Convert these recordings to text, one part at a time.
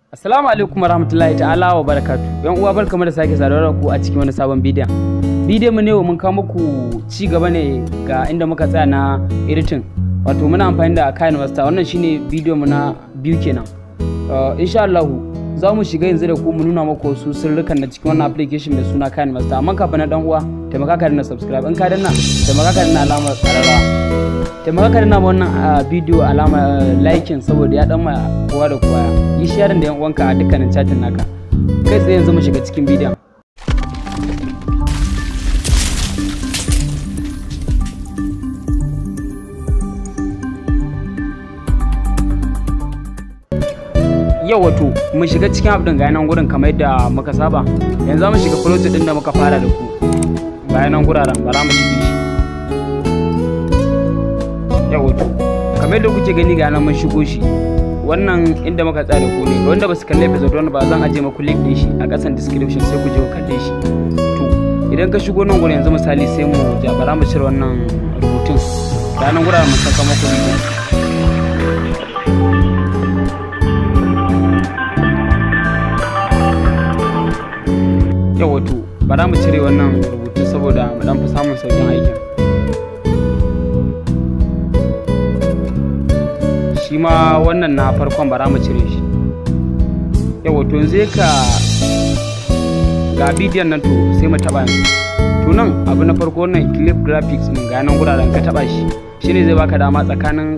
Assalamu alaikum warahmatullahi ta'ala wa barakatu. Yan uwa, barkamu da sake saduwa da ku a cikin wani sabon bidiyon. Bidiyon mu ne mun kawo muku ci gaba ne ga inda muka tsaya na editing. Wato muna amfani da KineMaster. Wannan shine bidiyon mu na biyu kenan. Insha Allah za mu shiga yanzu da ku mu nuna muku wasu sirrukan na cikin wannan application mai suna KineMaster. Amma kafin na, dan uwa, taimaka ka danna subscribe. In ka danna, taimaka ka danna alamar ƙararrawa. Taimaka ka danna wannan bidiyo alamar liking saboda ya dan ma kowa da kowa. Yi sharing da yan uwanka a dukkanin chatin naka. Kai tsaye yanzu mu shiga cikin bidiyon. Yau wato mu shiga cikin app din, ga nan gurin kamar yadda muka saba. Yanzu za mu shiga project din da muka fara da ku. Ga nan guraren, bara mu shige shi. Yau wato kamar yadda kuke gani, ga nan mun shigo shi. Wannan inda muka tsaya da ku ne. Ga wanda ba su kalle episode 1 ba, zan aje muku link din shi a kasan description, sai ku je ku kalle shi. To, idan ka shigo nan gurin yanzu misali, sai mu ja, bara mu cire wannan rubutun. Ga nan guraren mun saka muku bidiyo. Yau wato bara mu cire wannan rubutu saboda mu dan fi samun sauƙin aikin. Shi ma wannan na farkon bara mu cire shi. Yau wato yanzu ka ga bidiyon nan, to sai mu taba yanzu. To, nan abu na farko, wannan clip graphics din, ga nan guraren, ka taba shi, shine zai baka dama tsakanin,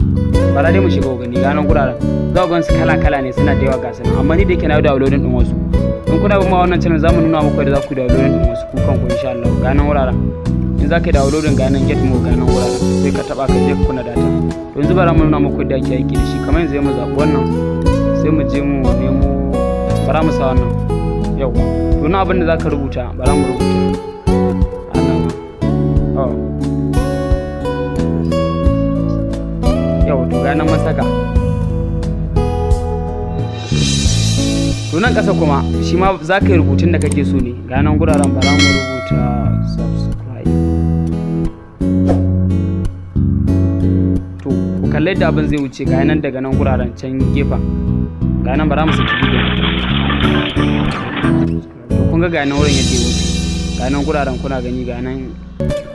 bara dai mu shiga gani. Ga nan guraren za ku gan su kala kala ne, suna da yawa, ga su nan. Amma ni da yake na yi downloading din wasu, in kuna bin ma wannan channel zamu nuna muku yadda za ku downloading din wasu ku kanku insha Allah. Ga nan wuraren in za ka yi downloading, ga nan get more, ga nan wuraren, sai ka taba ka je ka kunna data. To, yanzu bara mu nuna muku yadda ake aiki da shi. Kamar yanzu mu zaɓi wannan, sai mu je mu nemo, bara mu sa wannan. Yauwa, to na abin da za ka rubuta, bara mu rubuta anan. Oh, yauwa, to ga nan mun saka. To, nan ƙasa kuma shi ma za ka yi rubutun da kake so ne. Ga nan guraren, bara mu rubuta "subscribe". To, ku kalli yadda abin zai wuce. Ga nan daga nan guraren can gefen, ga nan, bara mu saki bidiyon. To, kun ga nan wurin yadda ya wuce. Ga nan guraren kuna gani, ga nan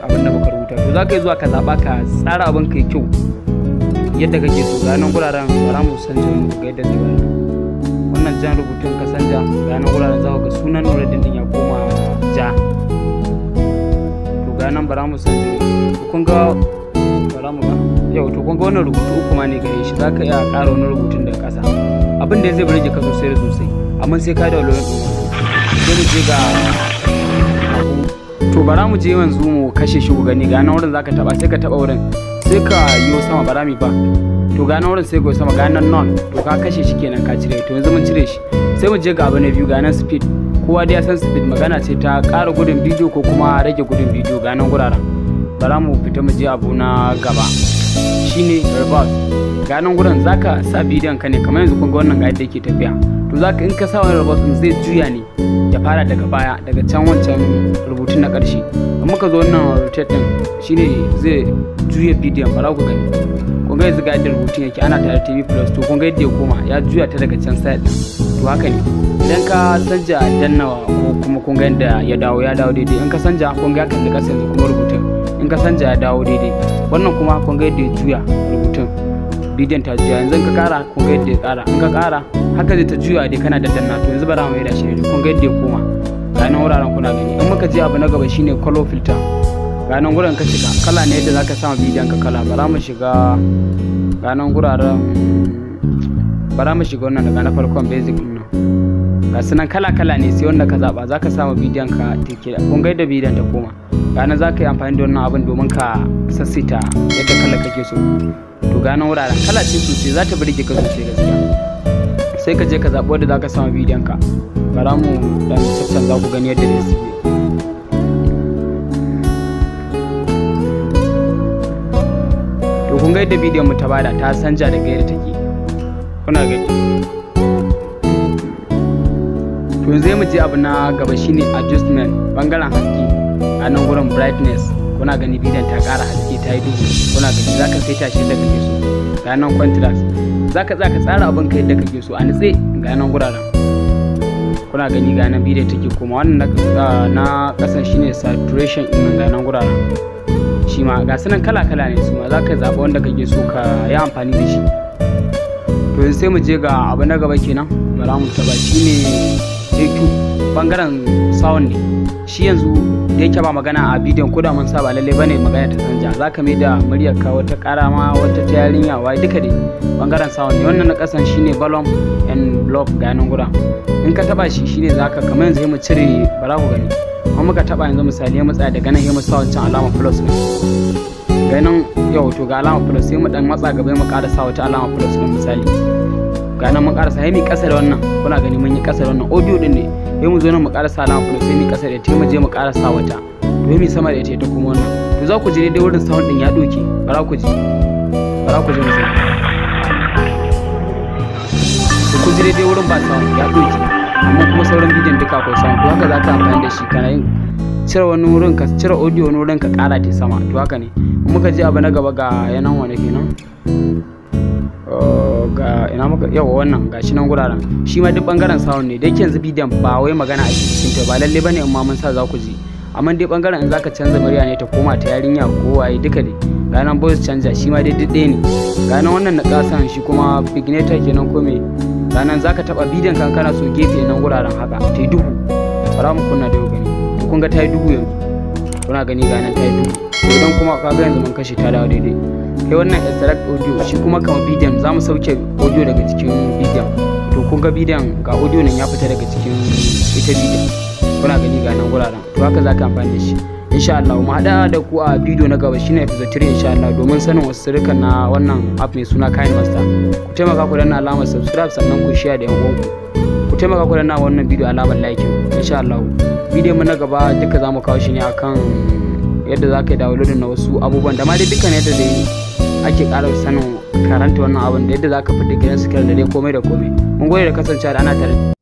abin da muka rubuta. To, za ka yi zuwa ka zaɓa ka tsara abin kai kyau yadda kake so. Ga nan guraren, bara mu sanja wani, ga yadda zai bayar. Wannan jan rubutun ka sanja, ga nan guraren za ga sunan Nuruddin din ya koma ja. To, ga nan bara mu sanja. To, kun ga, bara mu ga. Yau, to kun ga wannan rubutu uku ma ne gare shi. Za ka iya ƙara wani rubutun daga ƙasa, abin da zai burge ka sosai da sosai, amma sai ka download din wasu. Sai mu je ga abu. To, bara mu je yanzu mu kashe shi ku gani. Ga nan wurin zaka taba, sai ka taba wurin, sai ka yo sama, bara mi ba. To, ga nan wurin, sai ka sama, ga nan none. To, ka kashe shi kenan, ka cire. To, yanzu mun cire shi, sai mu je ga abu na biyu. Ga nan speed. Kowa dai ya san speed, magana ce ta ƙara gudun bidiyo ko kuma rage gudun bidiyo. Ga nan guraren, bara mu fita mu je abu na gaba, shine reverse. Ga nan gurin zaka sa bidiyon ka ne. Kamar yanzu kun ga wannan, ga yadda yake tafiya. To, zaka in ka sa wani reverse din, zai juya ne ya fara daga baya, daga can wancan rubutun na ƙarshe. In muka zo wannan rotate din, shine zai juya bidiyon. Bara ku gani. Kun ga yanzu ga yadda rubutun yake, "Ana Tare TV Plus". To, kun ga yadda ya koma, ya juya ta daga can side din. To, haka ne idan ka sanja dannawa ko kuma kun ga yadda ya dawo, ya dawo daidai. In ka sanja, kun ga ya kalli ƙasa yanzu kuma rubutun. In ka sanja, ya dawo daidai. Wannan kuma kun ga yadda ya juya rubutun, bidiyon ta juya. Yanzu in ka kara, kun ga yadda ya kara. In ka kara, haka zai ta juya dai kana daddanna. To, yanzu bara mu yi da shi. Kun ga yadda ya koma, ga nan wuraren kuna gani. In muka je abu na gaba, shine color filter. Ga nan gurin ka shiga, kala ne yadda zaka sama bidiyon ka kala. Bara mu shiga, ga nan guraren, bara mu shiga wannan daga na farkon, basic din nan. Ga su nan kala kala ne, sai wanda ka zaba zaka sama bidiyon ka take. Kun ga yadda bidiyon ta koma. Ga nan zaka yi amfani da wannan abin domin ka sassaita yadda kala kake so. To, ga nan wuraren kala ce sosai, za ta burge ka sosai gaskiya. Sai ka je ka zaɓi wanda zaka sama bidiyon ka. Bara mu dan caccanza ku gani yadda zai suke. To, kun ga yadda bidiyon mu ta bada, ta sanja daga yadda take, kuna gani. To, yanzu mu je abu na gaba, shine adjustment, bangaren haske. A nan gurin brightness, kuna gani bidiyon ta ƙara haske, ta yi duhu, kuna gani. Zaka saita shi yadda kake so. Ga nan contrast, zaka tsaya ka tsara abin ka yadda kake so a nitse. Ga nan guraren Kuna gani ga nan bidiyon take koma. Wannan na kasan shine saturation din, ga nan guraren shi ma ga sunan kala kala ne. Su ma za ka zaɓi wanda kake so ka yi amfani da shi. To yanzu sai mu je ga abu na gaba kenan, bara mu taɓa, shine EQ, bangaren sound ne shi. Yanzu da yake ba magana a bidiyon, ko da mun sa ba lalle bane magana ta canja. Za ka mai da muryar ka wata karama, wata ta yarinya, wai duka dai bangaren sound ne. Wannan na kasan shine volume and block, ga nan gurin. In ka taba shi shine zaka kamar yanzu mu cire, bara ku gani. Amma muka taba yanzu misali, mu tsaya daga nan, sai mu sa wancan alama plus din, ga nan. Yau to ga alama plus, sai mu dan matsa gaba mu ƙara sa wata alama plus din. Misali ga nan mun ƙara sa, sai mu kasa da wannan. Kuna gani mun yi kasa da wannan audio din ne. Sai mu zo nan mu ƙara sa alama plus, sai mu kasa da ita, mu je mu ƙara sa wata, to mu sama da ita, ita kuma wannan. To za ku ji daidai wurin sound din ya doke. Bara ku ji, bara ku ji misali. To ku ji daidai wurin ba sound, ya doke, amma kuma sauran bidiyon duka akwai sound. To haka za ka amfani da shi, kana yin cire wani wurin, ka cire audio wani wurin, ka ƙara ta sama. To haka ne. Muka je abu na gaba, ga yanan wani kenan, ga ina muka yawa, wannan gashi nan guraren, shi ma duk bangaren sound ne. Da yake yanzu bidiyon ba wai magana a cikin ta ba, lalle bane in ma mun sa za ku ji, amma dai bangaren in zaka canza murya ne ta koma ta yarinya ko waye duka dai. Ga nan voice canja, shi ma dai duk ɗaya ne. Ga nan wannan na kasan, shi kuma vignette kenan ko me. Ga nan zaka taba bidiyon kan kana so gefe nan guraren haka ta yi duhu. Bara mu kunna da gani. To kun ga ta yi duhu yanzu, kuna gani, ga nan ta yi duhu. To idan kuma ka ga yanzu mun kashe, ta dawo daidai. Kai wannan extract audio, shi kuma kamar bidiyon za mu sauke audio daga cikin bidiyon. To kun ga bidiyon, ga audio nan ya fita daga cikin ita bidiyon, kuna gani, ga nan guraren. To haka za ka amfani da shi insha Allah. Mu haɗa da ku a bidiyo na gaba, shine episode 3 insha Allah, domin sanin wasu sirrikan na wannan app mai suna KineMaster. Ku taimaka ku danna alamar subscribe, sannan ku share da yan uwanku. Ku taimaka ku danna wannan bidiyo alamar like. Insha Allah bidiyon mu na gaba duka zamu kawo shi ne akan yadda za ka yi downloading na wasu abubuwan da ma dai dukkan yadda dai ake ƙara sanin karanta wannan abun, da yadda za ka fita gidan screen, da dai komai da komai. Mun gode da kasancewa da ana tare.